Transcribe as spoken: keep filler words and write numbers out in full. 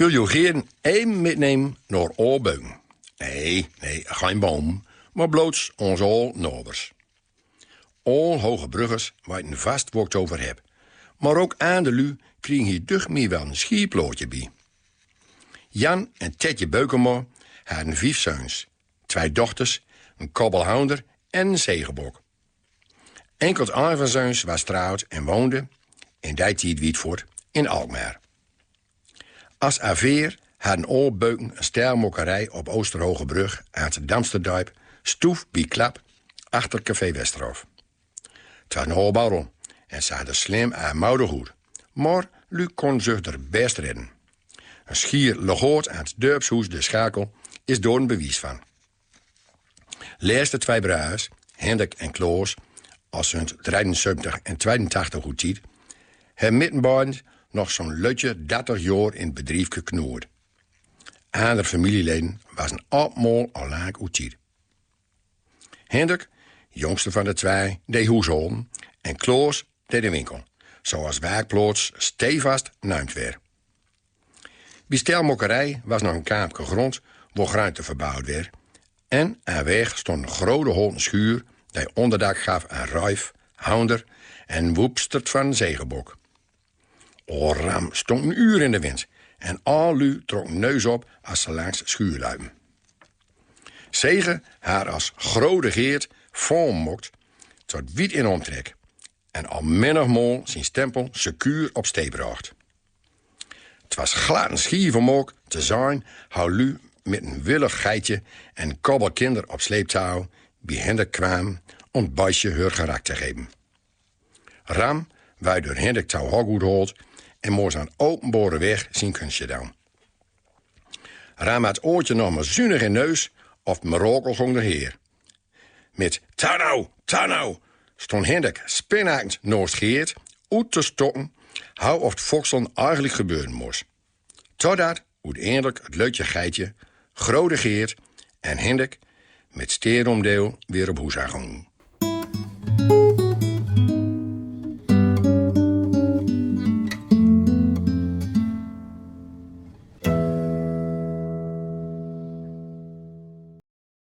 Wol jo gaer even mitneme nor aol beuken. Nee, nee, gein boom, mar bloots ons aol naobers. Aol Hoge Bruggers weiten vast woa ik 't over heb, mar ok aandere lu kriegen hie duch mie wel en schierplaotje bie. Jan en Tetje Beukema hadden vief zeuns, twie dochters, en kobbelhounder en en zegenbok. Enkeld ein van zeuns was troawd en woonde in dei tied wiet voort in Alkmaar. As aver hadden aol beuken en stelmokerij op Oosterhogebrug aan 't Damsterdiep, stoef bie klap achter café Westerhof. 't Was nogal barrel en ze hadden slim armoedig oet, mar lu konden zich d'r best redden. En schier legaat aan 't dörpshoes De Schakel is dor en bewies van. Leste twie broers, Hendrik en Klaas, as zunt dreiensöventig en tweeentachtig oet tied, hebben mittenbeiden nog zo'n lutje dertig joar in 't bedriefke knoerd. Aandere familieleden wassen opmaol al lang oet tied. Hendrik, jongste van de twie, dee hoesholden en Klaas dee de winkel, zoas werkplaots stevast nuimd weer. Bie stelmokerij was nog en kaamke grond woa gruinte verbouwd weer en aan weg stond en grote holten schuur dei onderdak gaf aan Ruif, hounder en woepstert van zegenbok. Aol Ram stong en uur in de wind en aol lu trokken neus op as ze langs schuur luipen. Zegen har as grote Geert faom mokt tot wiet in omtrek en al mennig maol zien stempel sekuur op stee brocht. 't Was glad en schier vermaok te zien how lu mit en willig geitje en kobbel kinder op sleeptouw bie Hendrik kwamen om 't beisje heur gerak te geven. Ram wei dor Hendrik too hok oethold en mos aan openbare weg zien kunstje doon. Ram had 't oortje nog mar zunig in neus of 't merakel gong dor heer. Mit "Tano, Tano" stond Hendrik spinakend naast Geert oet te stokken how of 't fokseln eigenlik gebeuren mos. Totdat oeteindelik 't lutje geitje, grote Geert en Hendrik mit steeromdeel weer op hoes aan gongen.